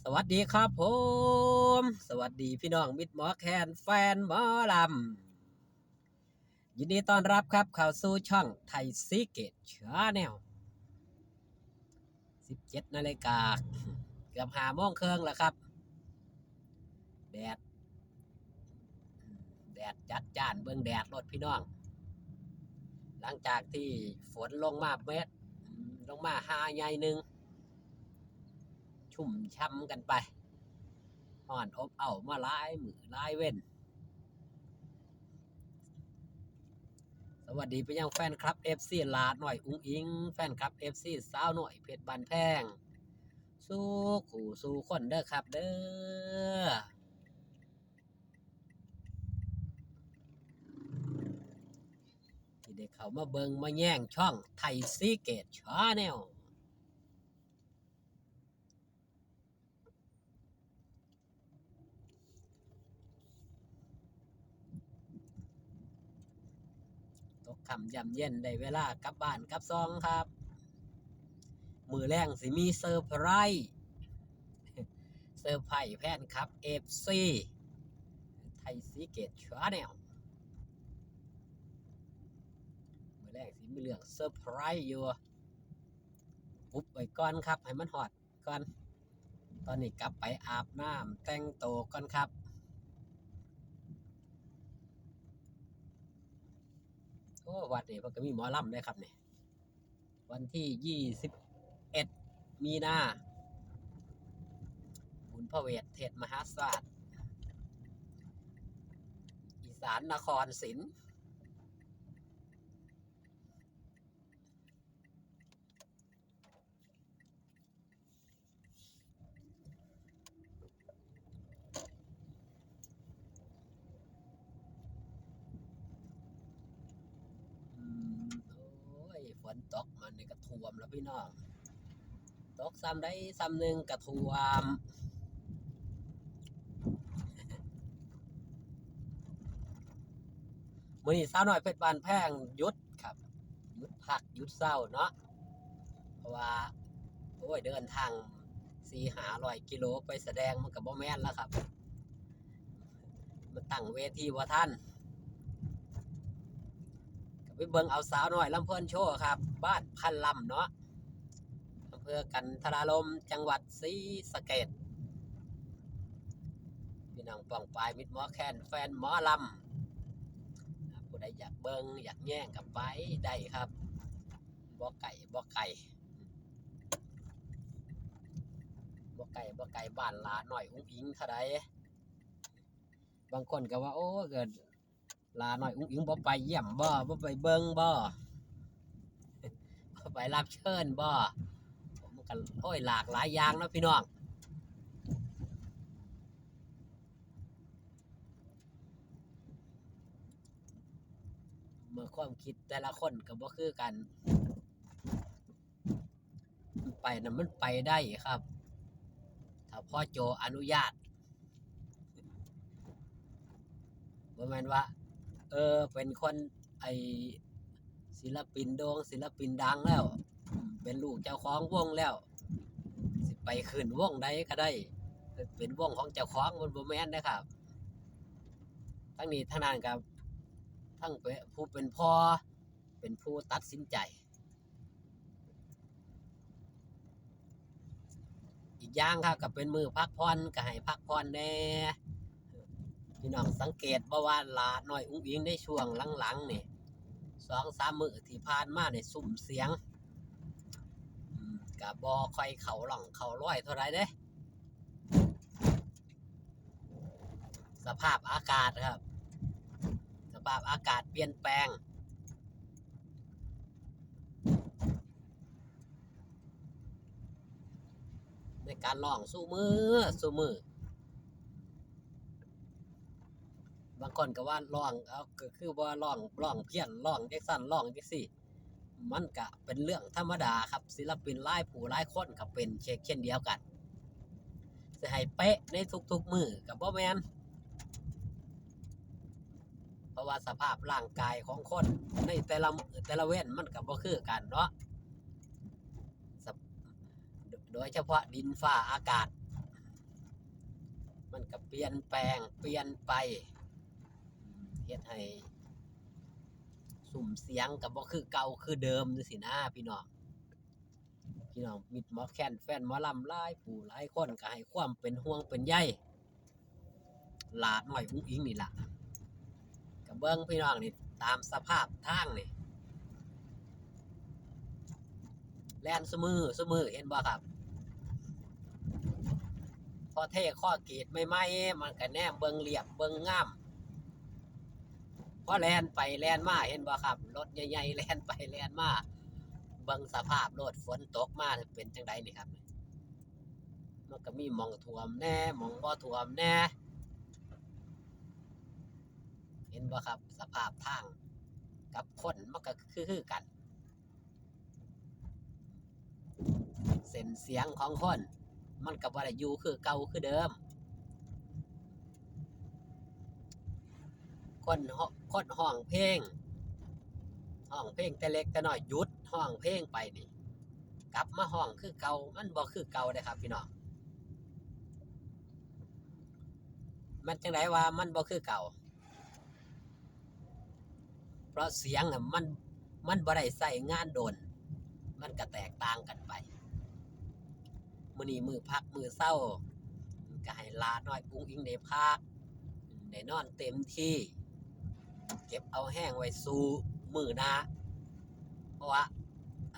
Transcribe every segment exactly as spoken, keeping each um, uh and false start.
สวัสดีครับผม สวัสดีพี่น้องมิตรหมอแคนแฟนหมอลำ ยินดีต้อนรับครับเข้าสู่ช่องไทยซีเกตชาแนล สิบเจ็ดนาฬิกา เกือบห้าโมงครึ่งแล้วครับ แดด แดดจัดจ้าน เบิ่งแดดโลดพี่น้อง หลังจากที่ฝนลงมาเม็ด ลงมาหาใหญ่หนึ่ง ชุ่มช่ำกันไป ฮ้อนอบอ้าวมาหลายมื้อหลายเว็น สวัสดีไปยังแฟนคลับ เอฟซี หลาน้อยอุ๋งอิ๋ง แฟนคลับ เอฟซี สาวน้อยเพชรบ้านแพง สู่คู่สู่คนเด้อครับเด้อ ที่ได้เข้ามาเบิ่งมาแย่งช่องไทยซีเกตชาแนล ตกค่ำย่ำเย็นได้เวลากลับบ้านกลับซองครับ มื้อแลงสิมีเซอร์ไพรส์ เซอร์ไพรส์แฟนคลับ เอฟซี ไทยซีเกตชาแนล มื้อแลงสิมีเรื่องเซอร์ไพรส์อยู่ อุบไว้ก่อนครับ ให้มันฮอดก่อน ตอนนี้กลับไปอาบน้ำแต่งตัวก่อนครับ โอ้ วัดนี้เพิ่นก็มีหมอลำเด้อครับนี่ วันที่ยี่สิบเอ็ดมีนา บุญพระเวทเทศน์มหาชาติ อีสานนครศิลป์ อืม โอ้ย ฝนตกมานี่ก็ท่วมแล้วพี่น้อง ตกส่ำใดส่ำหนึ่งก็ท่วม มื้อนี้สาวน้อยเพชรบ้านแพงหยุดครับ หยุดพักหยุดเซาเนาะ เพราะว่า โอ้ย เดินทางสี่ห้าร้อยกิโลไปแสดงมันก็บ่แม่นแล้วครับ มันตั้งเวทีบ่ทัน ก็ไปเบิ่งเอาสาวน้อยลำเพลินโชว์ครับ บ้านพันลำเนาะ อำเภอกันทรารม จังหวัดศรีสะเกษ พี่น้องป้องปายมิตรหมอแคนแฟนหมอลำ ผู้ใดอยากเบิ่งอยากแย่งก็ไปได้ครับ บ่ไกล บ่ไกล บ่ไกล บ่ไกลบ้านหลาน้อยอุ๋งอิ๋งเท่าใด บางคนก็ว่า โอ้ ก็หลาน้อยอุ๋งอิ๋งบ่ไปเยี่ยมบ่ บ่ไปเบิ่งบ่ บ่ไปรับเชิญบ่ มันก็ โอ้ย หลากหลายอย่างเนาะพี่น้อง เมื่อความคิดแต่ละคนก็บ่คือกัน ไปน่ะมันไปได้ครับ ถ้าพ่อโจอนุญาต บ่แม่นว่า เออ เป็นคน ไอ้ ศิลปินโด่ง ศิลปินดังแล้ว เป็นลูกเจ้าของวงแล้ว สิไปขึ้นวงใดก็ได้ เป็นวงของเจ้าของ มันบ่แม่นนะครับ ทั้งนี้ทั้งนั้นครับ ทั้งเป็นผู้เป็นพ่อ เป็นผู้ตัดสินใจ อีกอย่างครับ ก็เป็นมื้อพักผ่อน ก็ให้พักผ่อนแหน่ พี่น้องสังเกตบ่ว่าหลาน้อยอุ๋งอิ๋งในช่วงหลังๆนี่ สองสามมื้อที่ผ่านมานี่ซุ่มเสียง อืม ก็บ่ค่อยเข้าร่องเข้ารอยเท่าใดเด้ สภาพอากาศครับ สภาพอากาศเปลี่ยนแปลง ในการร้องซุมื้อ ซุมื้อ บางคนก็ว่าร้อง เอา ก็คือว่าร้อง ร้องเพี้ยน ร้องจั่งซั้น ร้องจั่งซี้ มันก็เป็นเรื่องธรรมดาครับ ศิลปินหลายผู้หลายคนก็เป็นเช่น เช่นเดียวกัน สิให้เป๊ะในทุกๆมื้อก็บ่แม่น เพราะว่าสภาพร่างกายของคนในแต่ละมื้อแต่ละเว็นมันก็บ่คือกันเนาะ สภ- โดยเฉพาะดินฟ้าอากาศ มันก็เปลี่ยนแปลงเปลี่ยนไป เฮ็ดให้ ซุมเสียงก็บ่คือเก่าคือเดิมจั่งซี้นะพี่น้อง พี่น้องมิตรหมอแคนแฟนหมอลำหลายผู้หลายคนก็ให้ความเป็นห่วงเป็นใย หลาน้อยอุ๋งอิ๋งนี่ล่ะ ก็เบิ่งพี่น้องนี่ตามสภาพทางนี่ แล่นซุมื้อซุมื้อเห็นบ่ครับ พอเทคอนกรีตใหม่ๆ มันก็แนมเบิ่งเรียบเบิ่งงาม พอแล่นไปแล่นมาเห็นบ่ครับ รถใหญ่ๆ แล่นไปแล่นมา เบิ่งสภาพโลด ฝนตกมาเป็นจั่งใดนี่ครับ มันก็มีหม่องท่วมแหน่ หม่องบ่ท่วมแหน่ เห็นบ่ครับ สภาพทางกับคนมันก็คือๆ กัน เส้นเสียงของคน มันก็บ่ได้อยู่คือเก่าคือเดิม คนฮ้อง คนฮ้องเพลง ฮ้องเพลงแต่เล็กแต่น้อย หยุดฮ้องเพลงไปนี่ กลับมาฮ้องคือเก่า มันบ่คือเก่าเด้ครับพี่น้อง มันจั่งใดว่ามันบ่คือเก่า เพราะเสียงน่ะมัน มันบ่ได้ใช้งานโดน มันก็แตกต่างกันไป มื้อนี้มื้อพักมื้อเซา ก็ให้หลาน้อยอุ๋งอิ๋งได้พัก ได้นอนเต็มที่ เก็บเอาแฮงไว้สู่มื้อหน้า เพราะว่า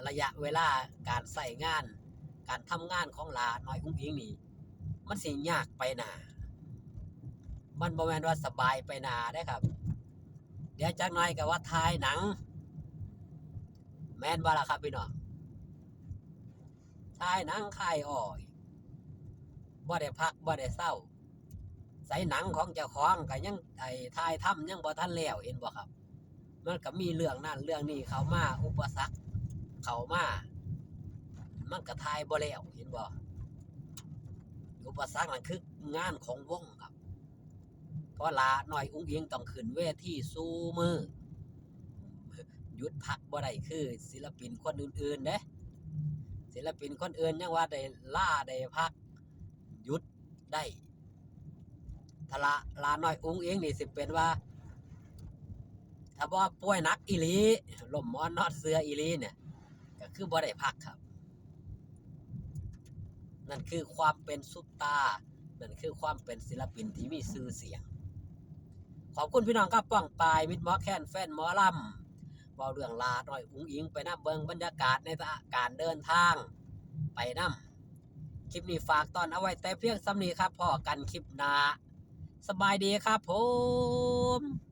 ระยะเวลาการใช้งาน การทำงานของหลาน้อยอุ๋งอิ๋งนี่ มันสิยากไปหน้า มันบ่แม่นว่าสบายไปหน้าเด้ครับ เดี๋ยวจักหน่อยก็ว่าถ่ายหนัง แม่นบ่ล่ะครับพี่น้อง ถ่ายหนังขายอ้อย บ่ได้พักบ่ได้เซา ใส่หนังของเจ้าของก็ยัง ไอ้ถ่ายทำยังบ่ทันแล้ว เห็นบ่ครับ มันก็มีเรื่องนั้นเรื่องนี้เข้ามา อุปสรรคเข้ามา มันก็ถ่ายบ่แล้ว เห็นบ่ อุปสรรคนั่นคืองานของวงครับ เพราะหลาน้อยอุ๋งอิ๋งต้องขึ้นเวทีสู่มื้อ หยุดพักบ่ได้คือศิลปินคนอื่นๆเด้ ศิลปินคนอื่นยังว่าได้ลาได้พัก หยุดได้ ถ้าหลา หลาน้อยอุ๋งอิ๋งนี่สิเป็นว่า ถ้าบ่ป่วยหนักอีหลี ล้มหมอนนอนเสื่ออีหลีเนี่ย ก็คือบ่ได้พักครับ นั่นคือความเป็นซุปตาร์ นั่นคือความเป็นศิลปินที่มีชื่อเสียง ขอบคุณพี่น้องครับ ป้องปาย มิตรหมอแคนแฟนหมอลำ เว้าเรื่องหลาน้อยอุ๋งอิ๋งไปนำ เบิ่งบรรยากาศในการเดินทางไปนำ คลิปนี้ฝากตอนเอาไว้แต่เพียงส่ำนี้ครับ พ้อกันคลิปหน้า สบายดีครับผม